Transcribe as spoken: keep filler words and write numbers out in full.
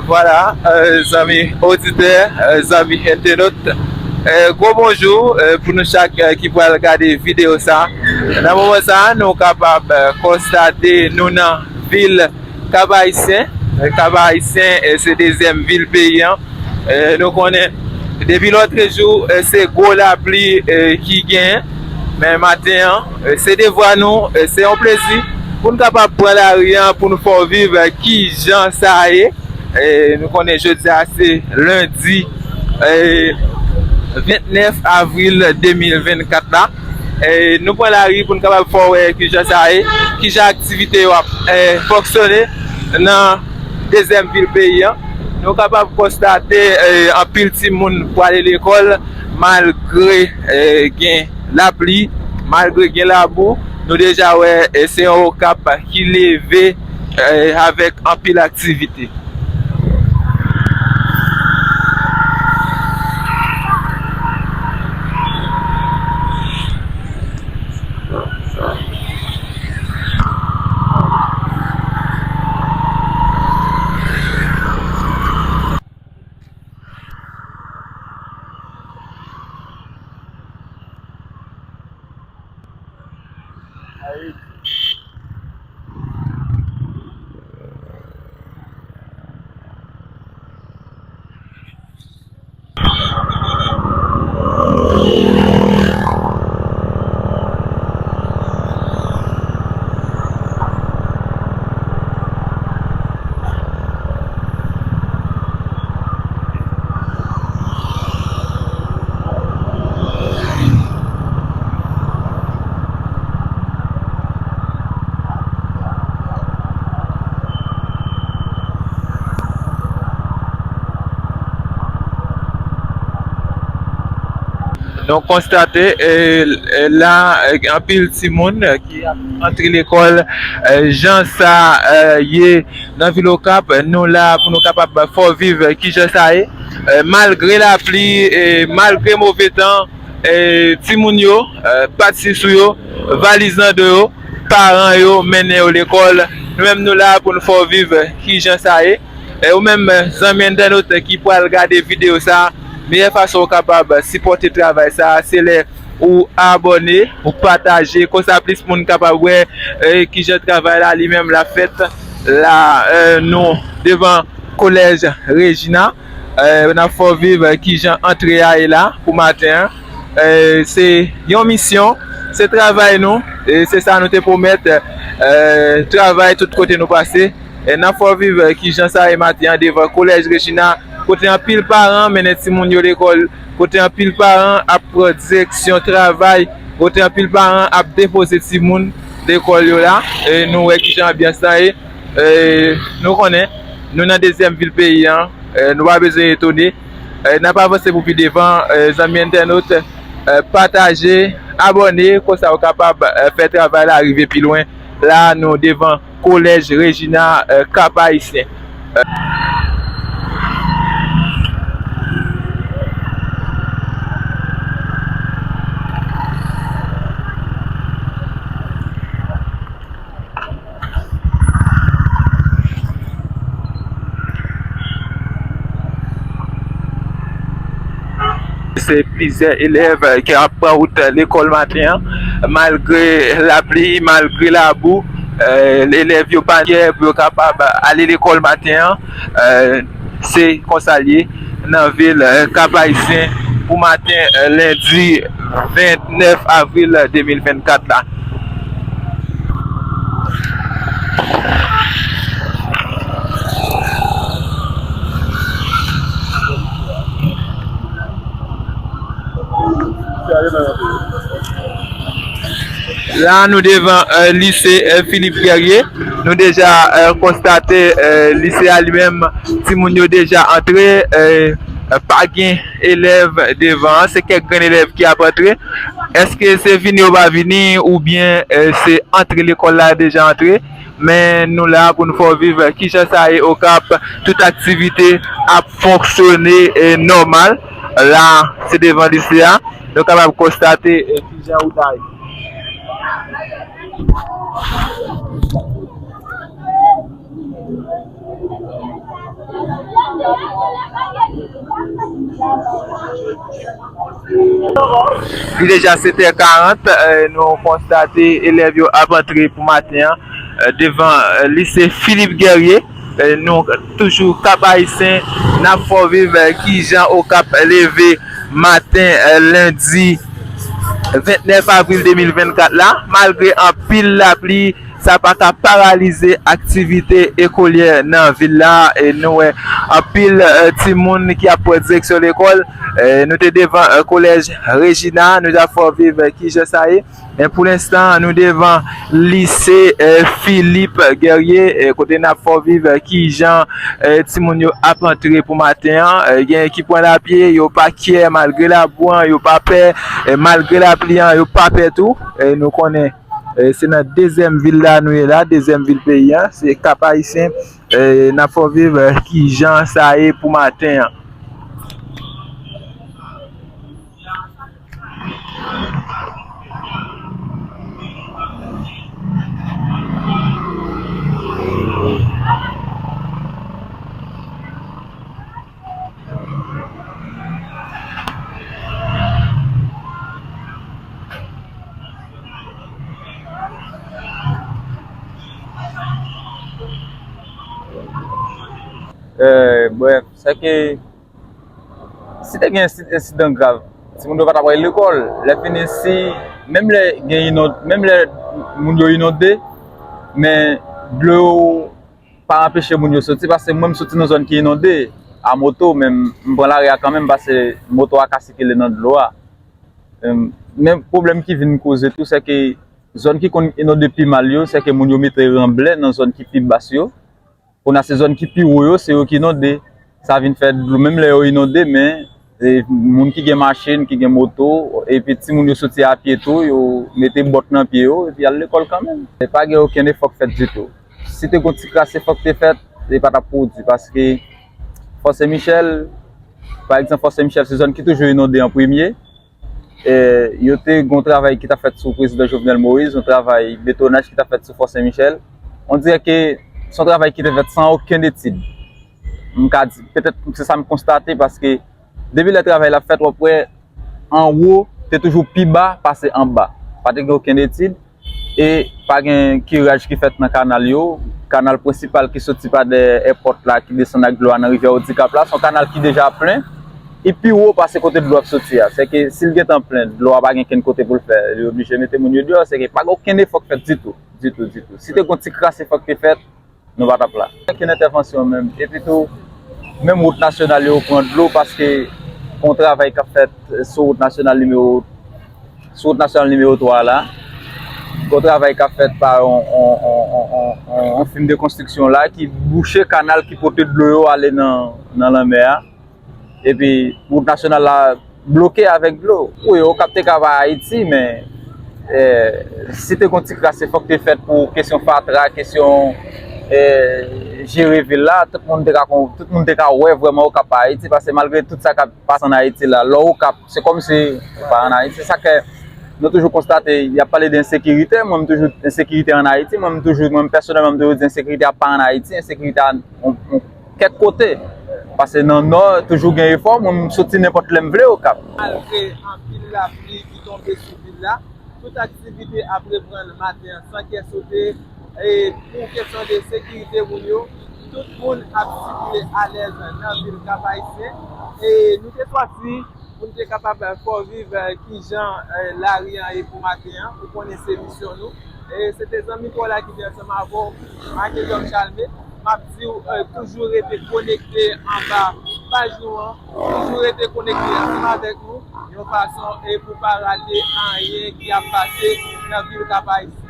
Vwala, eh, zanmi oditè, eh, zanmi entènot, eh, gwo bonjou, eh, pou nou chak, eh, ki pral gade videyo sa. Nan moman sa, nou kapab, eh, konstate nou nan vil Kap Ayisyen. Eh, Kap Ayisyen, eh, se dezyèm vil peyi an. Eh, nou konnen, depi lòtrejou, eh, se gwo lapli, eh, ki genyen. Men maten an, eh, se devwa nou, eh, se yon plezi pou n kapab pran lari an, pou n fè w viv, eh, kijan sa ye. Eh, nou konnen jodi a se lendi, eh, vennèf avril de mil vennkat la. Eh, nou pran lari pou n kapab fè w wè kijan sa ye, kijan aktivite yo ap, eh, fonksyone nan dezyèm vil peyi an. Nou kapab konstate, eh, anpil timoun prale lekòl malgre, eh, gen lapli, malgre gen labou. Nou deja wè, eh, se yon Okap ki leve, eh, avèk anpil aktivite. Nou konstate, eh, eh, la, eh, anpil timoun, eh, ki ap antre lekòl, eh, jan sa, eh, ye nan vil Okap. Nou la pou nou kapab fè w viv, eh, kijan sa ye. Eh, malgre lapli, eh, malgre move tan, eh, timoun yo, eh, pati sou yo, valiz nan do yo, paran yo mennen yo lekòl. Nou menm nou la pou nou fè w viv, eh, kijan sa ye. E ou menm, zanmi entènot ki pral gade videyo sa, meyè fason ou kapab sipòte travay sa, se lè ou abòne, ou pataje, konsa plis moun kapab wè, eh, kijan travay la li menm l ap fèt. La, eh, nou devan kolèj Rejina, eh, n ap fè w viv, eh, kijan antre a ye la pou maten an. Eh, se yon misyon, se travay nou, e se sa nou te pwomèt, eh, travay tout kote nou pase. E n ap fè w viv, eh, kijan sa ye maten an devan kolèj Rejina, kote anpil paran mennen timoun yo lekòl, kote anpil paran ap pran direksyon travay, kote anpil paran ap depoze timoun lekòl yo la. E nou wè kijan anbyans lan ye. E nou konnen, nou nan dezyèm vil peyi an, e nou pa bezwen etone. E n ap avanse pou pi devan, e zanmi entènot, e pataje, abòne, konsa w kapab, e fè travay la rive pi lwen. La, nou devan Kolèj Rejina, eh, Kap Ayisyen. Se plizyè elèv, eh, ki ap pran wout, eh, lekòl maten an. Malgre lapli, malgre labou, eh, elèv yo pa dèyè pou yo kapab ale lekòl maten an. Eh, se konsa l ye nan vil, eh, Kap Ayisyen pou maten, eh, lendi vennèf avril de mil vennkat la. La, nou devan, eh, lise, eh, Philippe Guerrier. Nou deja, eh, konstate, eh, lise a li menm, timoun yo deja antre, eh, pa gen elèv devan an, se kèk grenn elèv ki ap antre. Èske se vini yo pa vini, oubyen, eh, se antre lekòl la deja antre? Men nou la pou nou fè w viv kijan sa ye Okap, tout aktivite ap fonksyone, eh, nòmal. La, se devan lise a, nou kapab konstate, eh, kijan wout la ye. Li deja sèt è karant, eh, nou konstate elèv yo ap antre pou maten an, eh, devan, eh, lise Philippe Guerrier. Eh, nou toujou Cap Haïtien, n ap fè w viv, eh, kijan Okap leve maten, eh, lendi vennèf avril de mil vennkat la, malgre anpil lapli, sa pa ka paralize aktivite ekolyè nan vil la. E nou wè anpil, eh, timoun ki ap pran direksyon lekòl. Eh, nou te devan, eh, kolèj Regina, nou t ap fè w viv, eh, kijan sa ye. Men pou lenstan, nou devan lise, eh, Philippe Guerrier, eh, kote n ap fè w viv, eh, kijan, eh, timoun yo ap antre pou maten an. Eh, gen ki pran lapye, yo pa kyè malgre labou an, yo pa pè, eh, malgre lapli an, yo pa pè tou. Eh, nou konnen, eh, se nan dezyèm vil la nou ye la, dezyèm vil peyi an, se Cap Haïtien. Eh, n ap fè w viv, eh, kijan sa ye pou maten an. Eh, brèf, se ke si te gen ensi-, ensidan grav, timoun yo pa t ap al lekòl. Lè fini, si, menm lè gen inon-, menm lè moun yo inonde, men dlo pa anpeche moun yo soti, paske mwen, m soti nan zòn ki inonde a moto, men m, m pran lari a kanmenm, paske moto a ka sikile nan dlo a. Em, men pwoblèm ki vin koze tou, se ke zòn ki konn inonde pi mal yo, se ke moun yo mete ranblè nan zòn ki pi bas yo. Kounye a se zòn ki pi wo yo, se yo ki inonde. Sa vin fè dlo, menm lè yo inonde, men, e, moun ki gen machin, ki gen moto, epi timoun yo soti a pye tou, yo mete bòt nan pye yo, epi y al lekòl kanmenm. E pa gen okenn efò k fèt ditou. Si te gon ti kras efò k te fèt, li pa t ap pwodui, paske Fò Sen Michèl, pa egzanp, Fò Sen Michèl, se zòn ki toujou inonde an premye. E, yo te gon travay ki t ap fèt sou prezidan Jovenel Moïse, yon travay betonaj ki t ap fèt sou Fò Sen Michèl. On dirè ke se yon travay ki te fèt san okenn etid. M ka di, petèt se sa m konstate, paske depi lè travay la fèt, w ap wè anwo te toujou pi ba pase anba. Pa te gen okenn etid. E pa gen kiraj ki fèt nan kanal yo. Kanal prensipal ki soti pa dèyè èpòt la, ki desann ak dlo a nan rivyè Odikap la, se yon kanal ki deja plen. Li pi wo pase kote dlo ap soti a. Sèke si l gentan plen, dlo a pa gen kenn kote pou l fè. Li oblije mete moun yo deyò. Sèke pa gen okenn efò k fèt ditou, ditou, ditou. Si te gon ti kras efò k te fèt, nou pa t ap la. Okenn entèvansyon menm. Epi tou, menm wout nasyonal yo pran dlo paske gon travay k ap fèt sou wout nasyonal nimewo, sou wout nasyonal nimewo twa la. Gon travay k ap fèt pa yon, yon, yon, yon, yon, yon fim de konstriksyon la ki bouche kanal ki pote dlo yo ale nan, nan lanmè a. Epi wout nasyonal la bloke avèk dlo. Wi, Okap te ka pa Ayiti, men, eh, si te gon ti kras efò k te fèt pou kesyon fatra, kesyon, eh, jere vil la, tout moun te ka kon-, tout moun te ka wè vrèman Okap pa Ayiti, paske malgre tout sa k ap pase ann Ayiti la, lè w Okap, se kòmsi ou pa ann Ayiti. Sa k fè nou toujou konstate, y ap pale de ensekirite, mwen m toujou, ensekirite ann Ayiti, mwen m toujou, mwen pèsonèlman, m toujou di ensekirite a pa ann Ayiti, ensekirite a yon, yon kèk kote. Paske nan Nò, toujou gen efò, mwen m soti nenpòt lè m vle Okap. Malgre anpil lapli ki tonbe sou vil la, tout aktivite ap reprann maten an san kè sote. E pou kesyon de sekirite moun yo, tout moun ap sikile alèz nan vil Kap Ayisyen. E nou te sòti pou n te kapab fè w viv, eh, kijan, eh, lari an ye pou maten an. Ou konnen se misyon nou. E se te zanmi pa w la ki te ansanm avè w, Makedòn Chalmé. M ap di w, eh, toujou rete konekte anba paj nou an. Toujou rete konekte ansanm avèk nou. Yon fason, eh, pou pa rate anyen ki ap pase nan vil Kap Ayisyen.